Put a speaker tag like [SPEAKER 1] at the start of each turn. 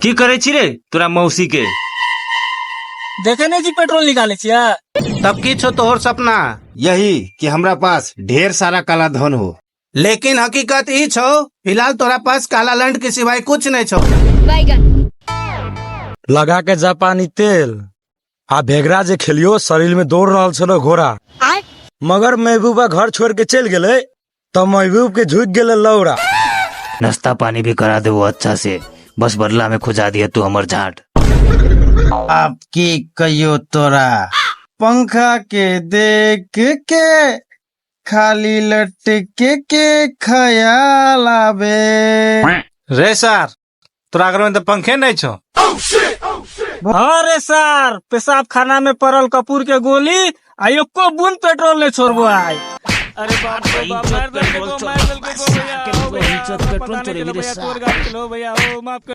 [SPEAKER 1] की करै छी रे तोरा मौसी के?
[SPEAKER 2] देखे नहीं छी पेट्रोल निकाले छियै।
[SPEAKER 3] तब की छो तोहर सपना?
[SPEAKER 4] यही कि हमरा पास ढेर सारा काला धन हो।
[SPEAKER 3] लेकिन हकीकत ई छो, फिलहाल तोरा पास काला लंड के सिवाय कुछ नहीं छो।
[SPEAKER 5] बैगन।
[SPEAKER 6] लगा के जापानी तेल आ भेगरा जे खेलियो, शरीर में दौड़ रहल छलो घोड़ा। मगर महबूबा घर छोड़ के चलि गेलै तऽ महबूब के झुकि गेलै लौरा।
[SPEAKER 1] नाश्ता पानी भी करा दे वो अच्छा से, बस बदला में खुजा दिया तू हमर झाट।
[SPEAKER 7] आब की कहियो तोरा, पंखा के देख के खाली लटके के ख्याल आबे।
[SPEAKER 3] रे सर, तोरा घर में तो पंखे नहीं छो।
[SPEAKER 2] अरे सर, पेशाब खाना में पड़ल कपूर के गोली आ एको बूंद पेट्रोल नहीं छोड़बो आइ। अरे बाप रे बाप, मार देलकै गो, मार देलकै गो भैया, ओ भैया, पता नहीं चलो भैया, तोर गाड़ी चलो भैया, ओ माफ कर।